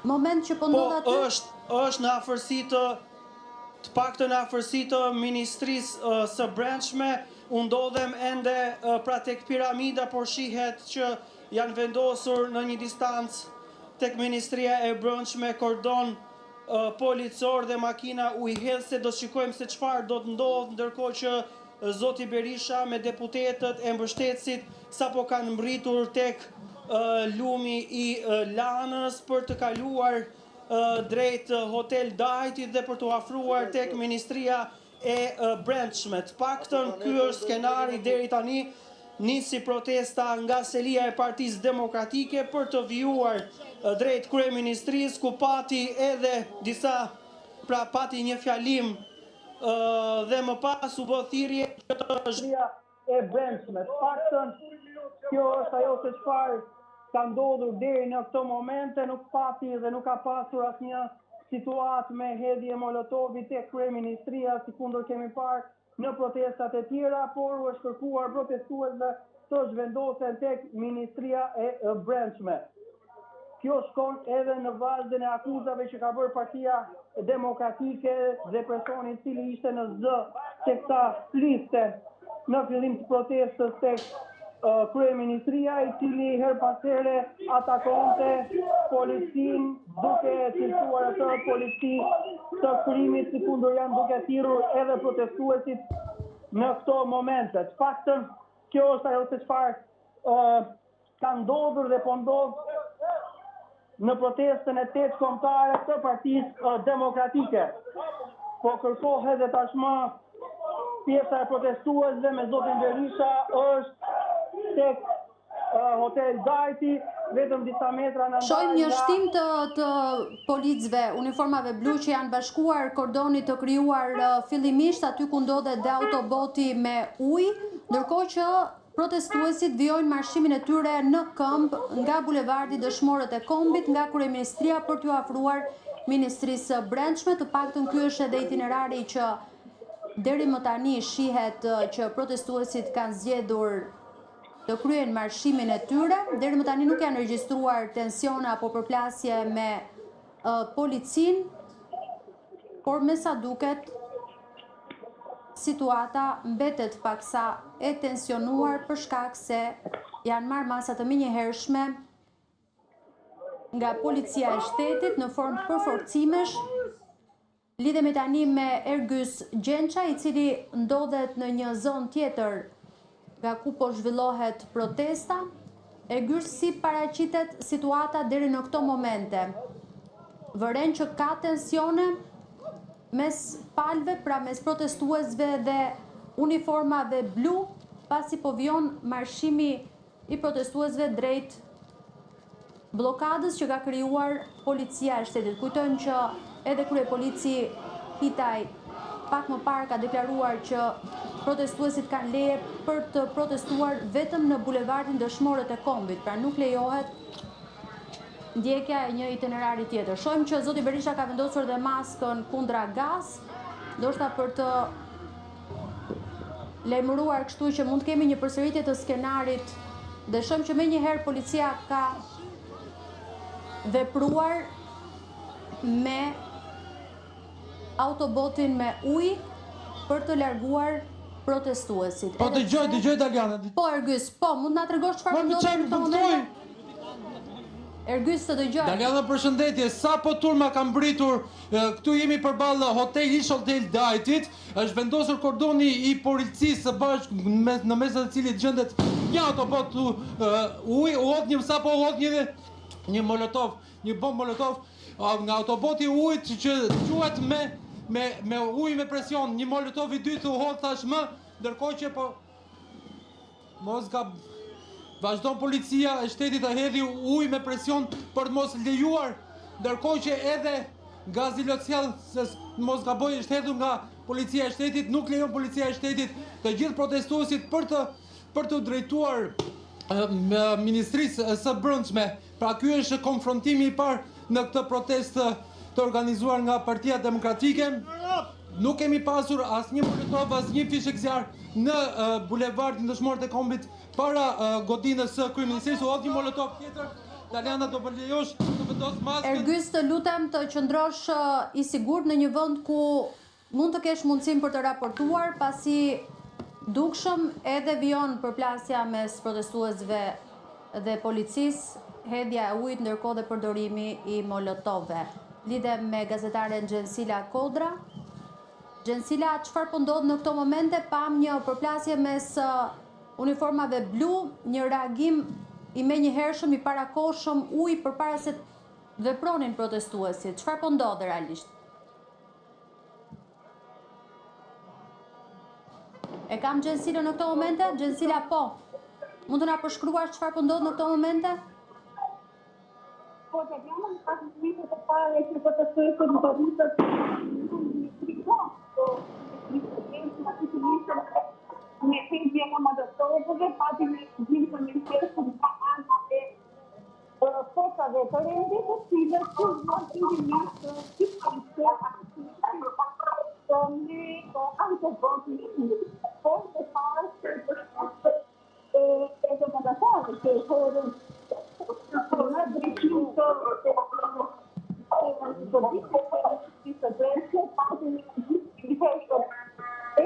moment që po ndodh po, aty? Po, është, është në afërsi të të paktën në afërsi të Ministrisë së Brendshme, unë ndodhem ende pra tek piramida, por shihet që janë vendosur në një distancë tek Ministria e Brendshme kordon policor dhe makina ujëhedhëse, do të shikojmë se çfarë do të ndodhë ndërkohë që Zoti Berisha me deputetët e mbështetësit sapo kanë mbërritur tek lumi i Lanës për të kaluar drejt Hotel Dajtit dhe për t'u afruar tek Ministria e Brendshme. Të paktën ky është skenari deri tani nisi protesta nga selia e Partisë Demokratike për të vijuar drejt kryeministrisë ku pati edhe disa pra pati një fjalim dhe më pas u bë thirrje që të Ministria e Brendshme. Të paktën kjo është ajo se çfarë ka ndodhur deri në këto momente, nuk pati dhe nuk ka pasur asnjë situatë me hedhje molotovi tek kryeministria, sikundër kemi parë në protestat e tjera, por u është kërkuar protestuesve të zhvendosen tek Ministria e Brendshme. Kjo shkon edhe në vazhdën e akuzave që ka bërë Partia Demokratike dhe personi i cili ishte në zë teksa fliste në fillim të protestës tek kryeministria, i cili herë pas here atakonte policinë duke e cilësuar atë polici të krimit, sikundër janë duke thirrur edhe protestuesit në këto momente. Të paktën kjo është ajo se çfarë ka ndodhur dhe po ndodh në protestën e tetë kombëtare të Partisë Demokratike. Po kërkohet dhe tashmë pjesa e protestuesve me zotin Berisha është tek Hotel Dajti, vetëm disa metra na Shohim një shtim të, të policëve, uniformave blu që janë bashkuar kordonit të krijuar fillimisht aty ku ndodhet dhe autoboti me ujë, ndërkohë që Protestuesit vijojnë marshimin e tyre në këmbë nga bulevardi Dëshmorët e Kombit nga Kryeministria për t'iu afruar Ministrisë së Brendshme, të paktën ky është edhe itinerari që deri më tani shihet që protestuesit kanë zgjedhur të kryejnë marshimin e tyre. Deri më tani nuk janë regjistruar tensione apo përplasje me policinë, por me sa duket situata mbetet paksa e tensionuar për shkak se janë marrë masa të menjëhershme nga policia e shtetit në formë përforcimesh. Lidhemi tani me Ergys Gjençaj, i cili ndodhet në një zonë tjetër nga ku po zhvillohet protesta. Ergys, si paraqitet situata deri në këto momente? Vëren që ka tensione? mes palëve, pra mes protestuesve dhe uniformave blu, pasi po vijon marshimi i protestuesve drejt bllokadës që ka krijuar policia e shtetit. Kujtojmë që edhe kryepolici Hitaj pak më parë ka deklaruar që protestuesit kanë leje për të protestuar vetëm në bulevardin Dëshmorët e Kombit, pra nuk lejohet ndjekja e një itinerari tjetër. Shohim që zoti Berisha ka vendosur dhe maskën kundra gaz, ndoshta për të lajmëruar kështu që mund të kemi një përsëritje të skenarit dhe shohim që menjëherë policia ka vepruar me autobotin me ujë për të larguar protestuesit. Po dëgjoj, dëgjoj Daliana. Po Ergys, po mund të na tregosh çfarë po ndodh në këto momente? Ergys, të dëgjoj. Daliana, përshëndetje. Sapo turma ka mbërritur, këtu jemi përballë hotel ish hotel Dajtit, është vendosur kordoni i policisë së bashkë në mes të cilit gjendet një autobot ujë, u hodh një sapo u hodh një një molotov, një bombë molotov Nga autoboti i ujit që quhet me me me ujë me presion, një molotov i dytë u hodh tashmë, ndërkohë që po mos gab vazhdon policia e shtetit të hedhi ujë me presion për të mos lejuar, ndërkohë që edhe gazi lotsjellës mos gaboj është hedhur nga policia e shtetit, nuk lejon policia e shtetit të gjithë protestuesit për të për t'u drejtuar Ministrisë së Brendshme. Pra ky është konfrontimi i parë në këtë protestë të organizuar nga Partia Demokratike. Nuk kemi pasur asnjë molotov, asnjë fishekzjarr në bulevardin Dëshmorët e Kombit para godinës së kryeministrisë. U hodh një molotov tjetër. Daliana do më lejosh të vendos maskën? Ergys, të lutem të qëndrosh i sigurt në një vend ku mund të kesh mundësinë për të raportuar, pasi dukshëm edhe vijon përplasja mes protestuesve dhe policisë, hedhja e ujit ndërkohë dhe përdorimi i molotovëve. Lidhem me gazetaren Xhensila Kodra. Xhensila, çfarë po ndodh në këto momente? Pamë një përplasje mes uniformave blu, një reagim i menjëhershëm, i parakohshëm, ujë përpara se të vepronin protestuesit. Çfarë po ndodh realisht? E kam Xhensilën në këto momente? Xhensila, po. Mund të na përshkruash çfarë po ndodh në këto momente? Po, Tatiana, në fakt në momentet e para që protestuesit mbërritën në ministri po, me hedhjen e molotovëve, pati një reagim të menjëhershëm nga ana e forcave të rendit, të cilët filluan fillimisht të me autobotin, por më pas për shkak edhe mandatarët që hodhën në drejtim të të brendshme, pati një gjithë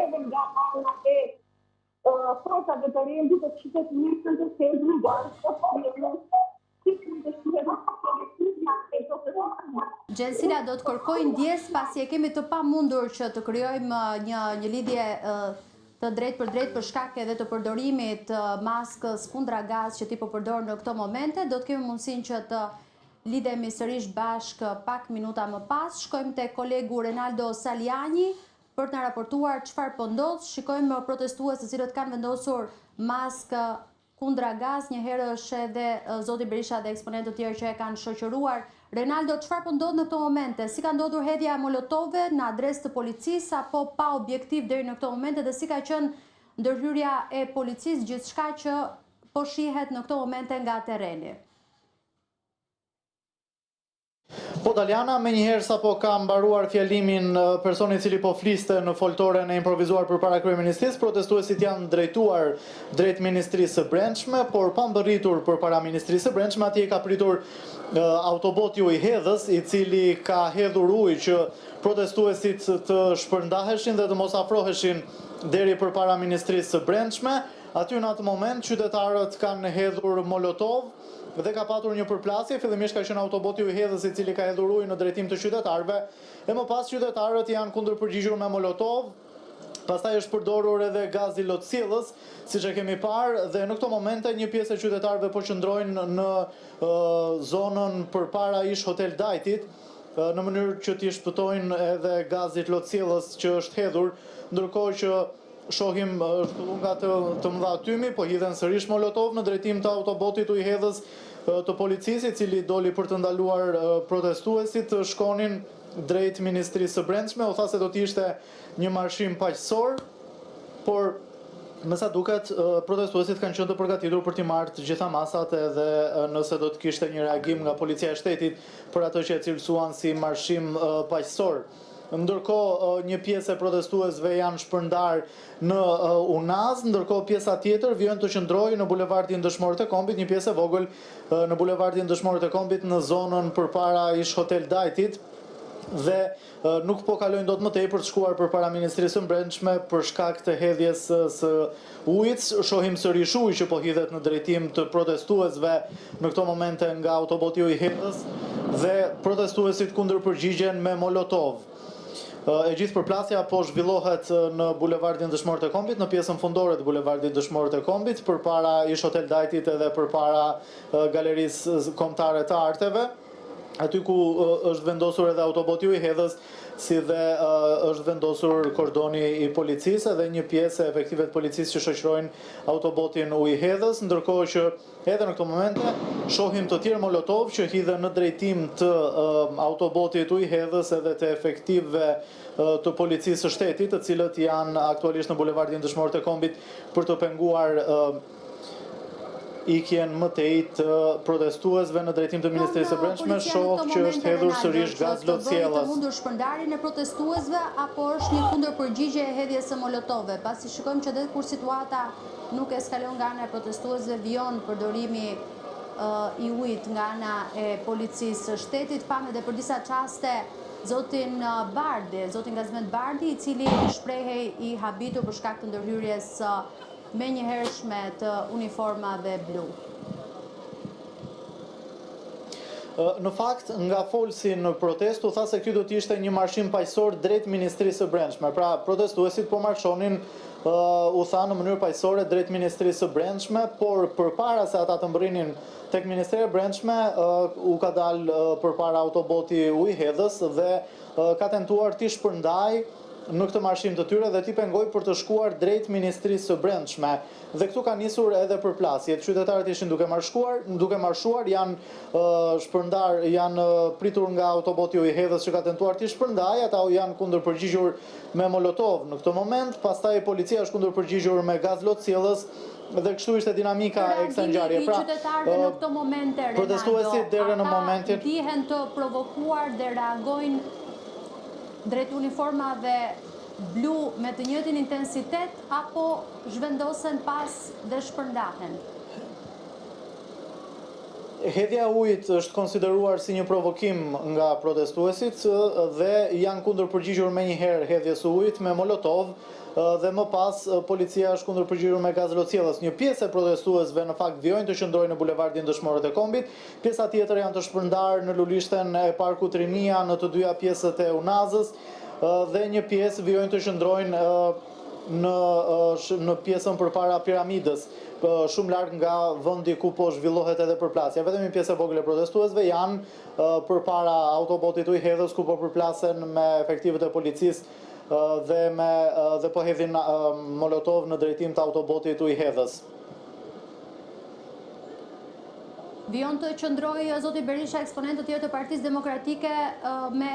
edhe nga ana e forcave të rendit të cilët nisën të hedhin gaz Xhensila do të kërkoj ndjesë pasi e kemi të pamundur që të krijojmë një një lidhje të drejtpërdrejtë për shkak edhe të përdorimit të maskës kundra gaz që ti po përdor në këto momente, do të kemi mundësinë që të lidhemi sërish bashkë pak minuta më pas. Shkojmë te kolegu Renaldo Salianji për të na raportuar çfarë po ndodh. Shikojmë protestues të cilët kanë vendosur maskë kundra gaz, njëherësh edhe zoti Berisha dhe eksponentë të tjerë që e kanë shoqëruar. Renaldo, çfarë po ndodh në këto momente? Si ka ndodhur hedhja e molotovëve në adresë të policisë apo pa objektiv deri në këto momente dhe si ka qenë ndërhyrja e policisë, gjithçka që po shihet në këto momente nga terreni? Po Daliana, menjëherë sapo ka mbaruar fjalimin personi i cili po fliste në foltoren e improvizuar përpara kryeministrisë, protestuesit janë drejtuar drejt Ministrisë së Brendshme, por pa mbërritur përpara Ministrisë së Brendshme, atje i ka pritur autoboti ujëhedhës, i cili ka hedhur ujë që protestuesit të shpërndaheshin dhe të mos afroheshin deri përpara Ministrisë së Brendshme. Aty në atë moment qytetarët kanë hedhur molotov Dhe ka patur një përplasje, fillimisht ka qenë autoboti ujëhedhës i cili ka hedhur ujë në drejtim të qytetarëve, e më pas qytetarët janë kundërpërgjigjur me molotov, pastaj është përdorur edhe gazi lotsjellës, siç e kemi parë, dhe në këto momente një pjesë e qytetarëve po qëndrojnë në zonën përpara ish Hotel Dajtit, në mënyrë që t'i shpëtojnë edhe gazit lotsjellës që është hedhur, ndërkohë që Shohim shtëllunga të të mëdha tymi, po hidhen sërish molotov në drejtim të autobotit ujëhedhës të policisë, i cili doli për të ndaluar protestuesit të shkonin drejt Ministrisë së Brendshme. U tha se do të ishte një marshim paqësor, por me sa duket protestuesit kanë qenë të përgatitur për t'i marrë të gjitha masat edhe nëse do të kishte një reagim nga policia e shtetit për atë që e cilësuan si marshim paqësor. Ndërkohë, një pjesë e protestuesve janë shpërndarë në Unazë, ndërkohë pjesa tjetër vijon të qëndrojë në Bulevardin Dëshmorët e Kombit, një pjesë e vogël në Bulevardin Dëshmorët e Kombit në zonën përpara ish Hotel Dajtit dhe nuk po kalojnë dot më tej për të shkuar përpara Ministrisë së Brendshme për shkak të hedhjes së ujit. Shohim sërish ujë që po hidhet në drejtim të protestuesve në këto momente nga autoboti ujëhedhës dhe protestuesit kundërpërgjigjen me molotov. E gjithë përplasja po zhvillohet në Bulevardin Dëshmorët e Kombit, në pjesën fundore të Bulevardit Dëshmorët e Kombit, përpara ish Hotel Dajtit edhe përpara Galerisë Kombëtare të Arteve. aty ku është vendosur edhe autoboti ujëhedhës, si dhe është vendosur kordoni i policisë edhe një pjesë e efektivëve të policisë që shoqërojnë autobotin ujëhedhës, ndërkohë që edhe në këto momente shohim të tjerë molotov që hidhen në drejtim të autobotit ujëhedhës edhe të efektivëve të policisë së shtetit, të cilët janë aktualisht në bulevardin Dëshmorët e Kombit për të penguar ikjen më tej të protestuesve në drejtim të Ministrisë së Brendshme, shoh që është hedhur sërish gaz lotsjellës. Të mundur shpërndarjen e protestuesve apo është një kundërpërgjigje e hedhjes së molotovëve, pasi shikojmë që dhe kur situata nuk eskalon nga ana e protestuesve vijon përdorimi i ujit nga ana e policisë së shtetit. Pamë edhe për disa çaste zotin Bardhi, zotin Gazment Bardhi, i cili shprehej i habitur për shkak të ndërhyrjes së menjëhershme të uniformave blu. Në fakt, nga folësi në protestë u tha se ky do të ishte një marshim paqësor drejt Ministrisë së Brendshme. Pra, protestuesit po marshonin u tha në mënyrë paqësore drejt Ministrisë së Brendshme, por përpara se ata të mbërrinin tek Ministria e Brendshme, u ka dalë përpara autoboti ujëhedhës dhe ka tentuar t'i shpërndajë në këtë marshim të tyre dhe t'i pengojë për të shkuar drejt Ministrisë së Brendshme. Dhe këtu kanë nisur edhe përplasjet. Qytetarët ishin duke marshkuar, duke marshuar, janë shpërndarë, janë pritur nga autoboti ujëhedhës që ka tentuar t'i shpërndajë, ata u janë kundërpërgjigjur me molotov në këtë moment, pastaj policia është kundërpërgjigjur me gaz lotsjellës dhe kështu ishte dinamika e kësaj ngjarje. Reagimi i qytetarëve në këto momente, Renaldo, protestuesit deri në ata momentin ndihen të provokuar dhe reagojnë drejt uniformave blu me të njëjtin intensitet apo zhvendosen pas dhe shpërndahen? Hedhja e ujit është konsideruar si një provokim nga protestuesit dhe janë kundërpërgjigjur menjëherë hedhjes së ujit me molotov dhe më pas policia është kundërpërgjigjur me gaz lotsjellës. Një pjesë e protestuesve në fakt vijojnë të qëndrojnë në bulevardin Dëshmorët e Kombit, pjesa tjetër janë të shpërndarë në lulishten e Parkut Rinia në të dyja pjesët e Unazës dhe një pjesë vijojnë të qëndrojnë në në pjesën përpara piramidës, shumë larg nga vendi ku po zhvillohet edhe përplasja. Vetëm një pjesë e vogël e protestuesve janë përpara autobotit ujëhedhës ku po përplasen me efektivët e policisë dhe me dhe po hedhin molotov në drejtim të autobotit ujëhedhës. Vijon të qëndrojë zoti Berisha eksponentë të tjerë të Partisë Demokratike me.